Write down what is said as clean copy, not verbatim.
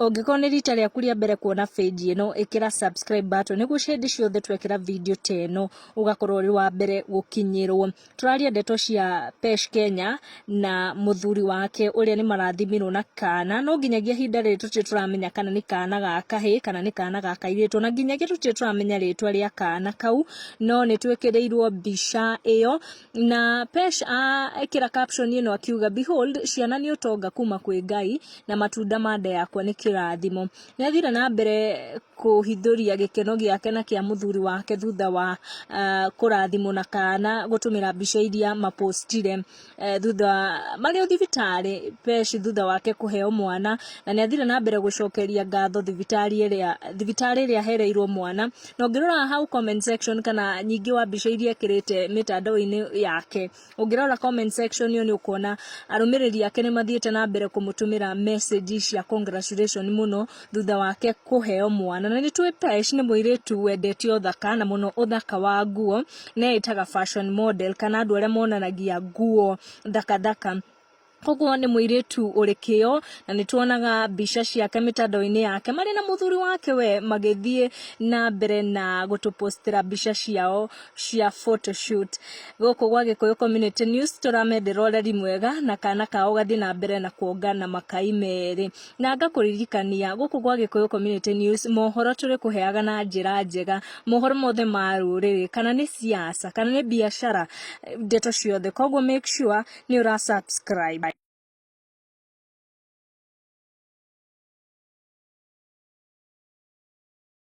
Ũngĩkorwo nĩ rita rĩaku rĩa mbere kuona page ĩno, ĩkĩra subscribe button nĩguo hĩndĩ ciothe twekĩra video ta ĩno ũgakorwo ũrĩ wa mbere gũkinyĩrwo. Tũraria ndeto cia Pesh Kenya na mũthuri wake ũrĩa nĩ marathimirwo na kana, no nginyagia ihinda rĩrĩ tũtirĩ tũramenya kana nĩ kana ga kahĩĩ kana nĩ kana ga kairĩtu, ona nginyagia tũtirĩ tũramenya rĩtwa rĩa kana kau, no nĩ twĩkĩrĩirwo mbica ĩyo na Pesh ekĩra caption ĩno akiuga, "Behold, ciana nĩ ũtonga kuma kwĩ Ngai na matunda ma nda yakwa nĩ kĩrathimo." Nĩ athire na mbere kũhithũria gĩkeno gĩake na kĩa mũthuri wake thutha wa kũrathimwo na kana gũtũmĩra mbica iria mapostire thutha marĩ o thibitarĩ. Pesh thutha wake kũheo mwana, na nĩ athire na mbere gũcokeria ngatho thibitarĩ ĩrĩa ahereirwo mwana. Na ũngĩrora hau comment section kana nyingĩ wa mbica iria ekĩrĩte mĩtandao-inĩ yake, ũngĩrora comment section ĩyo nĩ ũkuona arũmĩrĩri ake nĩ mathiĩte na mbere kũmũtũmĩra message cia congratulation mũno thutha wake kũheo mwana. Na nĩ tũĩ Pesh nĩ mũirĩtu wendete ũthaka na mũno ũthaka wa nguo, na ĩtaga fashion model kana andũ arĩa monanagia nguo thaka thaka. Koguo nĩ mũirĩtu ũrĩ kĩo na nĩ tuonaga mbica ciake mĩtandao-inĩ yake marĩ na mũthuri wake we magĩthiĩ na mbere na gũtũpostĩra mbica ciao cia photoshoot. Gũkũ gwa Gĩkũyũ Community News tũramendera ũreri mwega na kana kao gathiĩ na mbere na kuonga na makai merĩ. Na ngakũririkania, gũkũ gwa Gĩkũyũ Community News mohoro tũrĩ kũheaga na njĩra njega, mohoro mothe ma rũrĩrĩ, kana nĩ siasa, kana nĩ biacara, ndeto ciothe. Koguo make sure nĩ ũra subscribe.